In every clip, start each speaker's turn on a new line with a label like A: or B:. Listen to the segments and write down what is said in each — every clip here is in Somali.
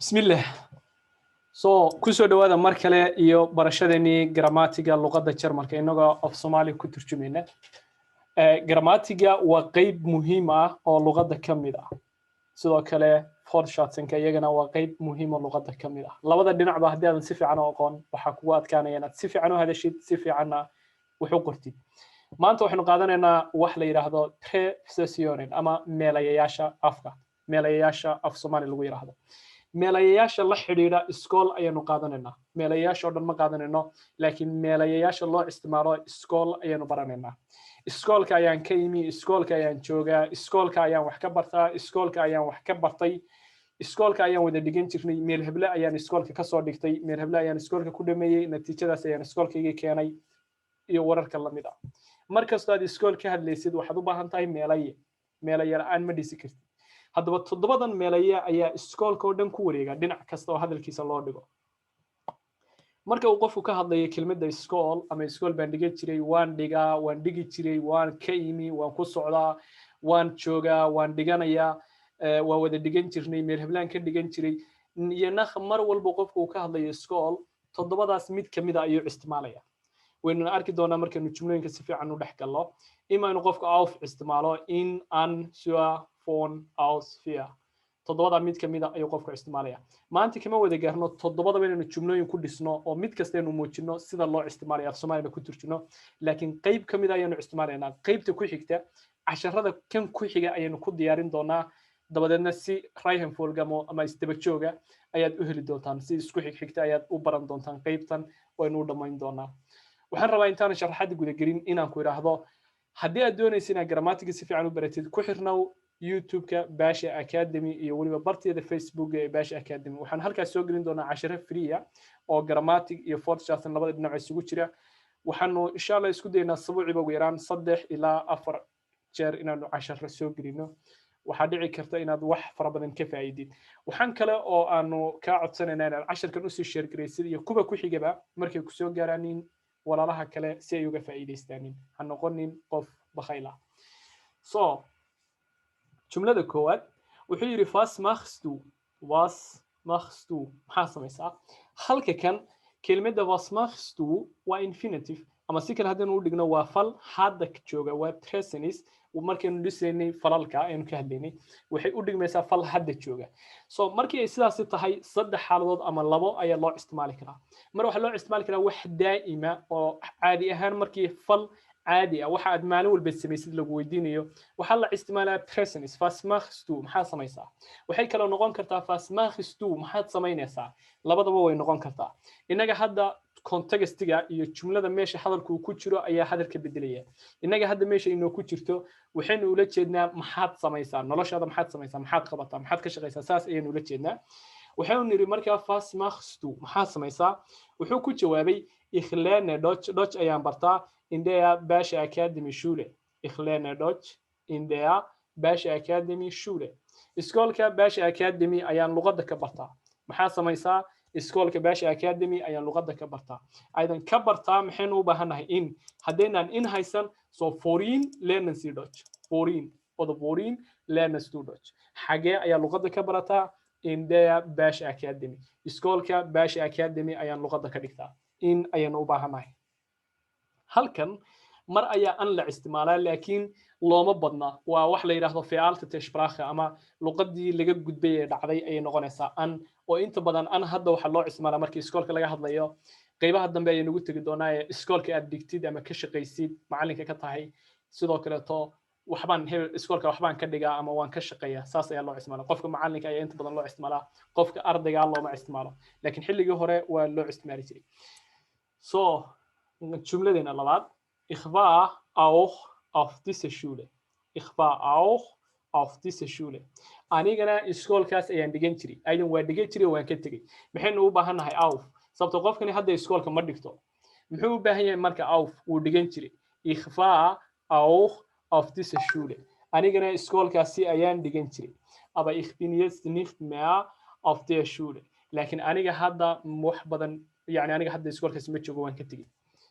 A: Bismillah. So kusoo dhawaada mar kale iyo barashadeenii gramatiga luqadda Jarmalka, innagoo af Soomaali ku turjumayna. Gramatiga waa qeyb muhiim ah oo luqadda ka mid ah. Sidoo kale Wortschatz-ka iyagana waa qeyb muhiim oo luqadda ka mid ah. Labada dhinacba haddii aadan si fiican u aqoon, waxaa kugu adkaanaya inaad si fiican u hadashid, si fiicanna wax u qortid. Maanta waxaynu qaadanaynaa wax la yidhaahdo Präpositionen ama meelayayaasha afka, meelayayaasha af Soomaali lagu yidhaahdo, meelayayaasha la xidhiidha iskool ayaanu qaadanaynaa. Meelayayaasha oo dhan ma qaadanayno, laakiin meelayayaasha loo isticmaalo iskool ayaanu baranaynaa. Iskoolka ayaan ka imi, iskoolka ayaan joogaa, iskoolka ayaan wax ka bartaa, iskoolka ayaan wax ka bartay, iskoolka ayaan wada dhigan jirnay, meel heble ayaan iskoolka kasoo dhigtay, meel heble ayaan iskoolka ku dhameeyey, natiijadaas ayaan iskoolkaygii keenay iyo wararka lamid ah. Mar kastoo aad iskool ka hadlaysid, waxaad u baahan tahay meelaye. Meelaye la-aan ma dhisi kartid. Haddaba toddobadan meelaye ayaa iskoolka oo dhan ku wareega, dhinac kasta oo hadalkiisa loo dhigo. Marka uu qofku ka hadlayo kelmadda iskool, ama iskool baan dhigan jiray, waan dhigaa, waan dhigi jiray, waan ka imi, waan ku socdaa, waan joogaa, waan dhiganayaa, waan wada dhigan jirnay, meel heblaan ka dhigan jiray iyo nakh, mar walba qofku uu ka hadlayo iskool, toddobadaas mid kamida ayuu isticmaalaya. Waynuna arki doonaa markaynu jumlooyinka si fiican u dhex gallo imaynu qofku auf isticmaalo, in, an, zur, von, aus, für. Toddobada mid kamida ayuu qofku isticmaalaya. Maanta kama wada gaarno toddobadaba inaynu jumlooyin ku dhisno oo mid kasta aynu muujino sida loo isticmaalayo, af Soomaalina ku turjino, laakiin qayb kamida ayaanu isticmaalaynaa. Qaybta ku xigta, casharada kan ku xiga ayaynu ku diyaarin doonaa. Dabadeedna si Reihenfolge ama isdaba jooga ayaad u heli doontaan, si isku xigxigta ayaad u baran doontaan. Qaybtan waynu u dhammayn doonaa. Waxaan rabaa intaanan sharaxaadda gudagelin inaan ku idhaahdo, haddii aad doonaysa inaad gramatiga si fiican u baratid, ku xirnow YouTube-ka Basha Academy iyo weliba barteeda Facebook ee Basha Academy. Waxaan halkaas soo gelin doonaa casharo free ah oo Grammatik iyo Wortschatz labada dhinac isugu jira. Waxaanu insha Allah isku daynaa sabuuciba ugu yaraan 3 ilaa 4 jeer inaanu casharo soo gelino. Waxaa dhici karta inaad wax fara badan ka faa'iidid. Waxaan kale oo aanu kaa codsanaynaa inaad casharkan usii share garaysid iyo kuwa ku xigaba markay kusoo gaaraanin walaalaha kale si ay uga faa'iidaystaanin. Ha noqonin qof bakhayl ah. So jumlada koowaad wuxuu yidhi: "Was machst du?" Was machst du? Maxaa samaysaa? Halka kan kelmadda "was machst du" waa infinitive, ama si kale haddaynu u dhigno, waa fal hadda jooga, waa Präsens. Markaynu dhisaynay falalka aynu ka hadlaynay, waxay u dhigmaysaa fal hadda jooga. So markii ay sidaasi tahay, saddex xaaladood ama labo ayaa loo isticmaali karaa. Mar waxaa loo isticmaali karaa wax daa'ima oo caadi ahaan, markii fal caadi ah, waxa aad maalin walba samaysid, lagu weydiinayo, waxaa la isticmaalaa Präsens, "Was machst du?" maxaa samaysaa. Waxay kaloo noqon kartaa "Was machst du?" maxaad samaynaysaa. Labadaba way noqon kartaa. Innaga hadda contextiga iyo jumlada meesha hadalku uu ku jiro ayaa hadalka bedelaya. Innaga hadda meesha inoo ku jirto waxaynu ula jeednaa maxaad samaysaa noloshaada, maxaad samaysaa, maxaad qabataa, maxaad ka shaqaysaa, saas ayaynu ula jeednaa. Waxaynu nidhi markaa: "Was machst du?" maxaad samaysaa? Wuxuu ku jawaabay: "Ich lerne Deutsch." Deutsch ayaan bartaa. "In der Basha Academy Schule." "Ich lerne Deutsch in der Basha Academy Schule." Iskoolka Basha Academy ayaan luqadda ka bartaa. Maxaa samaysaa? Iskoolka Basha Academy ayaan luqadda ka bartaa. Aydan ka bartaa, maxaynu u baahannahay? In. Haddaynaan in haysan, so "Worin lernen Sie Deutsch?" Worin oder "Worin lernst du Deutsch?" Xagee ayaa luqadda ka barataa? "In der Basha Academy." Iskoolka Basha Academy ayaan luqadda ka dhigtaa. In ayaanu u baahannahay. Halkan mar ayaa an la isticmaalaa, laakiin looma badna. Waa wax la yidhaahdo veraltete Sprache ama luqadii laga gudbay ee dhacday ayay noqonaysaa an, oo inta badan an hadda waxaa loo isticmaalaa markii iskoolka laga hadlayo. Qaybaha dambe ayaynu ugu tegi doonaa ee iskoolka aad dhigtid ama ka shaqaysid, macalinka ka tahay. Sidoo kaleeto waxbaan hebel iskoolka waxbaan ka dhigaa ama waan ka shaqeeyaa, saas ayaa loo isticmaalaa. Qofka macalinka ayaa inta badan loo isticmaalaa, qofka ardaygaa looma isticmaalo, laakiin xilligii hore waa loo isticmaali jiray. So jumladeena labaad: "Ich war auch auf dieser Schule." "Ich war auch auf dieser Schule." Anigana iskoolkaas ayaan dhigan jiray. Aydan waa dhigan jiray, waan ka tegey. Maxaynu u baahan nahay? Auf. Sababto qofkani hadda iskoolka ma dhigto. Muxuu u baahan yahay marka? Auf. Wuu dhigan jiray. "Ich war auch auf dieser Schule." Anigana iskoolkaasi ayaan dhigan jiray. "Aber ich bin jetzt nicht mehr auf der Schule." Laakiin aniga hadda wax badan, yani aniga hadda iskoolkaasi ma joogo, waan ka tegey.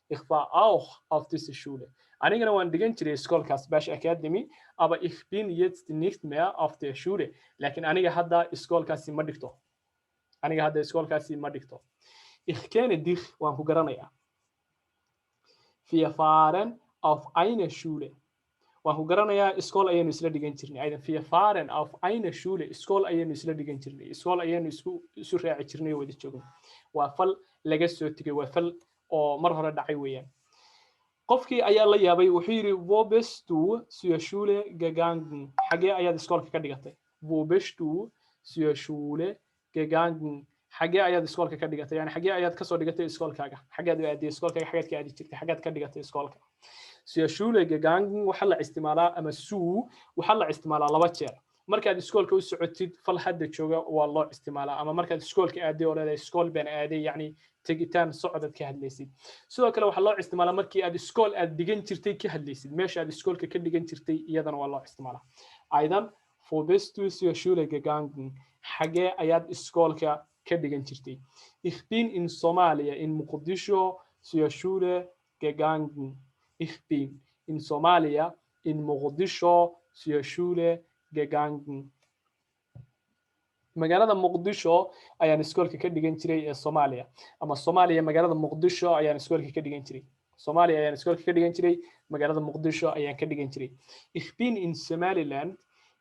A: "Ich war auch auf dieser Schule." Anigana waan dhigan jiray iskoolkaas Bash Academy. "Aber ich bin jetzt nicht mehr auf der Schule." Laakiin aniga hadda iskoolkaasi ma dhigto. Aniga hadda iskoolkaasi ma dhigto. Ich kenne dich, waan ku garanayaa. Wir waren auf eine Schule, waan ku garanayaa, iskool ayaynu isla dhigan jirnay. Aydan wir waren auf eine Schule, iskool ayaynu isla dhigan jirnay, iskool ayaynu isku isu raaci jirnay oo wada joognay. Waa fal laga soo tegay, waa fal oo mar hore dhacay weeyaan. Qofkii ayaa la yaabay, wuxuu yidhi: "Wo bist du zur Schule gegangen?" Xagee ayaad iskoolka ka dhigatay? "Wo bist du zur Schule gegangen?" Xagee ayaad iskoolka ka dhigatay? Yani xagee ayaad kasoo dhigatay iskoolkaaga? Xagead u aaday iskoolkaaga? Xagead ka aadi jirtay? Xagead ka dhigatay iskoolka? Zur Schule gegangen waxaa la isticmaalaa, ama zu waxaa la isticmaalaa laba jeer. Markaad iskoolka u socotid, fal hadda jooga waa loo isticmaalaa, ama markaad iskoolka aaday oo leedahay "iskool baan aaday", yacni tegitaan socdaad ka hadlaysid. Sidoo kale waxaa loo isticmaalaa markii aad iskool aad dhigan jirtay ka hadlaysid, meesha aad iskoolka ka dhigan jirtay, iyadana waa loo isticmaalaa. Aydan wo bist du zur Schule gegangen? Xagee ayaad iskoolka ka dhigan jirtay? Ich bin in Somalia, in Muqdisho zur Schule gegangen. Ich bin in Somalia, in Muqdisho zur Schule gegangen. Magaalada Muqdisho ayaan iskoolka ka dhigan jiray ee Soomaaliya, ama Soomaaliya magaalada Muqdisho ayaan iskoolka ka dhigan jiray. Soomaaliya ayaan iskoolka ka dhigan jiray, magaalada Muqdisho ayaan ka dhigan jiray. Ich bin in Somaliland,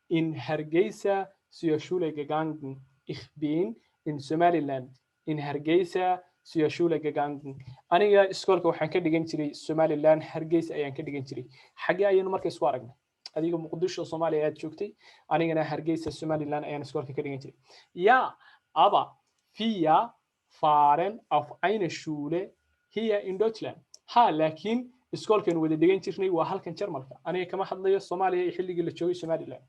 A: in Hargeysa zur Schule gegangen. Ich bin in Somaliland, in Hargeysa zur Schule gegangen. Aniga iskoolka waxaan ka dhigan jiray Somaliland, Hargeysa ayaan ka dhigan jiray. Xagee ayaynu marka isku aragnay? Adiga Muqdisho, Soomaaliya ayaad joogtay, anigana Hargeysa, Somaliland ayaan iskoolka ka dhigan jiray. Ja, aber wir waren auf eine Schule hier in Deutschland. Ha, laakiin iskoolkaynu wada dhigan jirnay waa halkan Jarmalka. Aniga kama hadlayo Soomaaliya iyo xilligii la joogay Somaliland.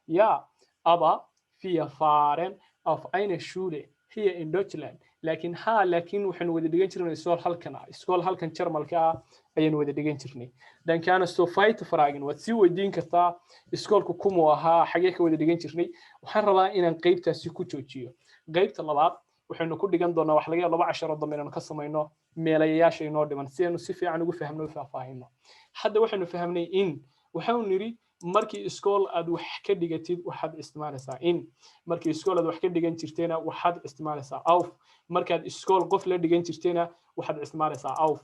A: Ja, aber wir waren auf eine Schule hier in Deutschland. Laakiin ha, laakiin waxaynu wada dhigan jirnay iskool halkan ah, iskool halkan Jarmalka ah ayaynu wada dhigan jirnay. Dann kannst du weiterfragen, waad sii weydiin kartaa iskoolku kumuu ahaa, xagee ka wada dhigan jirnay. Waxaan rabaa inaan qeybtaasi ku joojiyo. Qeybta labaad waxaynu ku dhigan doonaa, wax laga yaabo 2 casharo dambe inaynu ka samayno meelayaasha inoo dhiman, si aynu si fiican ugu fahamno u faahfaahino. Hadda waxaynu fahamnay in waxaanu nidhi markii iskool aad wax ka dhigatid waxaad isticmaalaysaa in, markii iskool aad wax ka dhigan jirtayna waxaad isticmaalaysaa auf, markaad iskool qof la dhigan jirtayna waxaad isticmaalaysaa auf.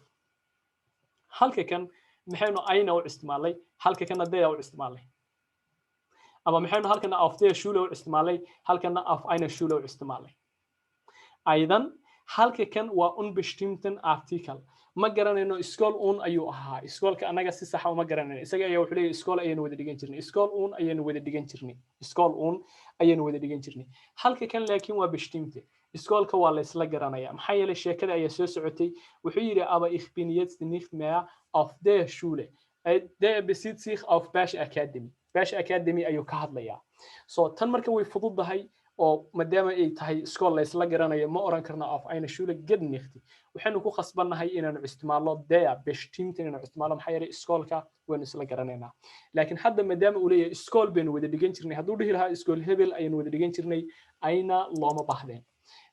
A: Halka kan maxaynu eine u isticmaalay? Halka kana der u isticmaalay? Ama maxaynu halkana auf der Schule u isticmaalay, halkana auf eine Schule u isticmaalay? Aydan halka kan waa unbestimmten Artikel. Ma garanayno iskool uun ayuu ahaa iskoolka, annaga si saxa uma garanayno. Isaga ayaa wuxuu leeyahay iskool ayaynu wada dhigan jirnay, iskool uun ayaynu wada dhigan jirnay, iskool uun ayaynu wada dhigan jirnay. Halka kan laakiin waa bestimmte, iskoolka waa la isla garanaya. Maxaa yeelay sheekada ayaa soo socotay. Wuxuu yidhi: "Aber ich bin jetzt nicht mehr auf der Schule." Der bezieht sich auf Bash Academy. Bash Academy ayuu ka hadlayaa. So tan marka way fududahay oo maadaama ay tahay iskool la isla garanayo, ma oran karno auf eine Schule geht nicht. Waxaynu ku khasbannahay inaanu isticmaalno der bestimmte, inaanu isticmaalno, maxaa yeelay iskoolka waynu isla garanaynaa. Laakiin hadda maadaama uu leeyahay iskool baynu wada dhigan jirnay, hadduu dhihi lahaa iskool hebel ayaynu wada dhigan jirnay, ayna looma baahdeen.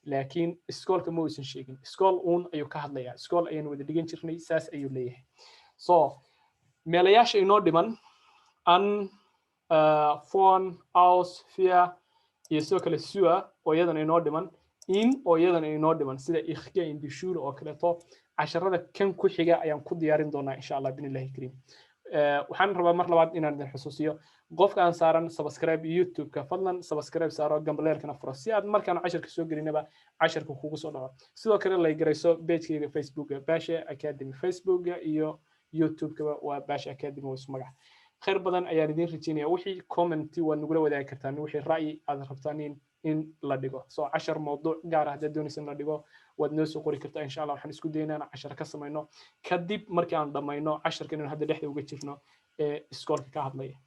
A: Laakiin iskoolka ma uusan sheegin, iskool uun ayuu ka hadlayaa, iskool ayaynu wada dhigan jirnay, saas ayuu leeyahay. So meelayaasha inoo dhiman an, von, aus, für iyo sidoo kale zur oo iyadana inoo dhiman, in oo iyadana inoo dhiman, sida ich gehe in die Schule oo kaleeto, casharada kan ku xiga ayaan ku diyaarin doonaa, insha Allah binillahi kariim. Waxaan rabaa mar labaad inaan idin xusuusiyo: qofka aan saaran subscribe YouTube-ka, fadlan subscribe saaro, gambaleelkana furo, si aad markaan casharka soo gelinaba casharka kugu soo dhaco. Sidoo kale like garayso pagekayga Facebooka, Basha Academy. Facebooka iyo YouTube-kaba waa Basha Academy, waa isku magac. Khayr badan ayaan idiin rajeynaya. Wixii commenti waad nagula wadaagi kartaan, wixii ra'yi aad rabtaan in la dhigo, so cashar mawduuc gaar ah haddaad doonaysa in la dhigo, waad noo soo qori kartaa, insha Allah. Waxaan isku daynaa inaan cashar ka samayno kadib markii aan dhammayno casharka inaan hadda dhexda uga jirno ee iskoolka ka hadlaya.